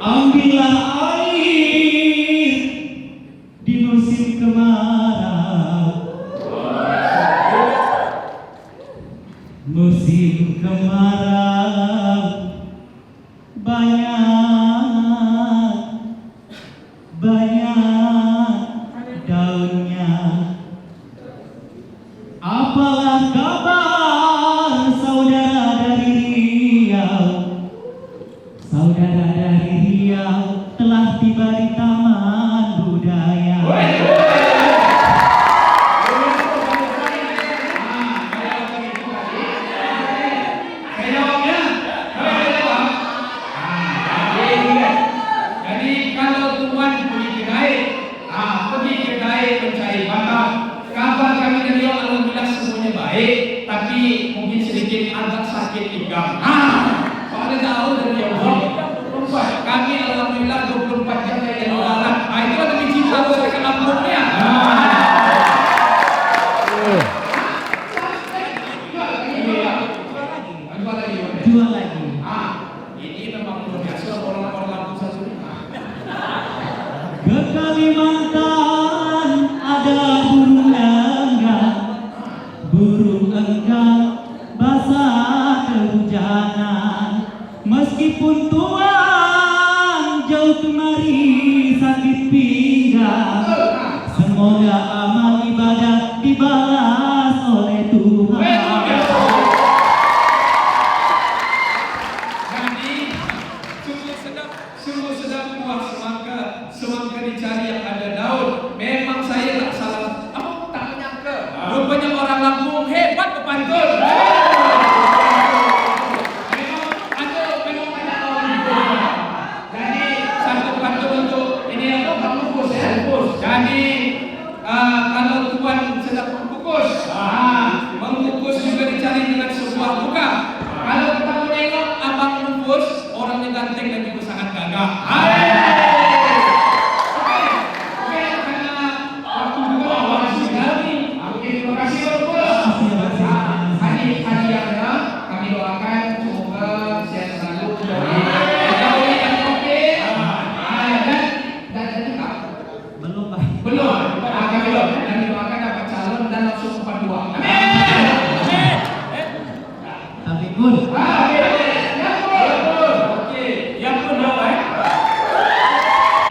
Ambillah air di musim kemarau. Musim kemarau banyak banyak daunnya. Apalah kabar saudara dari Riau? Saudara dari Riau telah tiba di Taman Budaya. pinggang. Ah, soalnya jauh dari Riau. 24. Kami alhamdulillah 24 jam dari darat. Ah, itulah demi cinta masyarakat Lampungnya. Jual lagi, jual lagi. Jual lagi. Ah, ini memang luar biasa orang-orang Lampung satu ini. Ke Kalimantan ada burung enggang. Burung enggang basah kehujanan. Meskipun tuan jauh kemari sakit pinggang, semoga amal ibadah dibalas oleh Tuhan. Luar biasa. Jadi sungguh sedap buah semangka, semangka dicari yang ada daun. Memang saya tak salah, apa tak menyangka. Rupanya orang Lampung hebat berpantun. Memang ada, memang banyak orang itu. Jadi satu pantun untuk ini apa? Bang Lupus ya. Jadi kalau tuan sedang mengukus, mengukus juga dicari dengan sebuah luka. Kalau kita menengok Abang Lupus, orangnya ganteng dan juga sangat gagah. Hai. Oke, karena waktu juga masih sekali. Oke, terima kasih Bang Lupus. Terima kasih. Hadiahnya kami doakan semoga sehat selalu jauhi yang covid. Dan dan juga Belum, Pak. Belum. Kami belum. Kami doakan dapat calon dan langsung 42. Amin. Tapi pun Ah, oke. Ya pun. Oke, ya pun dong, eh.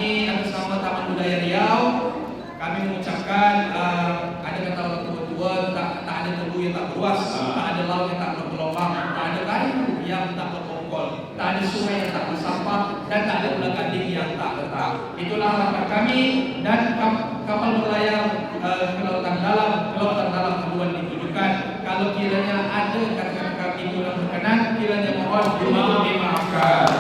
Ini atas nama Taman Budaya Riau, kami mengucapkan ada kata orang tua-tua, tak ada tebu yang tak beruas, tak ada laut yang tak bergelombang, tak ada kayu yang tak berkongkol, tak ada sungai yang tak bersampah, dan tak ada ular gading yang tak retak. Itulah harapan kami dan kapal berlayar ke lautan dalam haluan ditujukan. Kalau kiranya ada kata-kata kami kurang berkenan, kiranya mohon dimaafkan.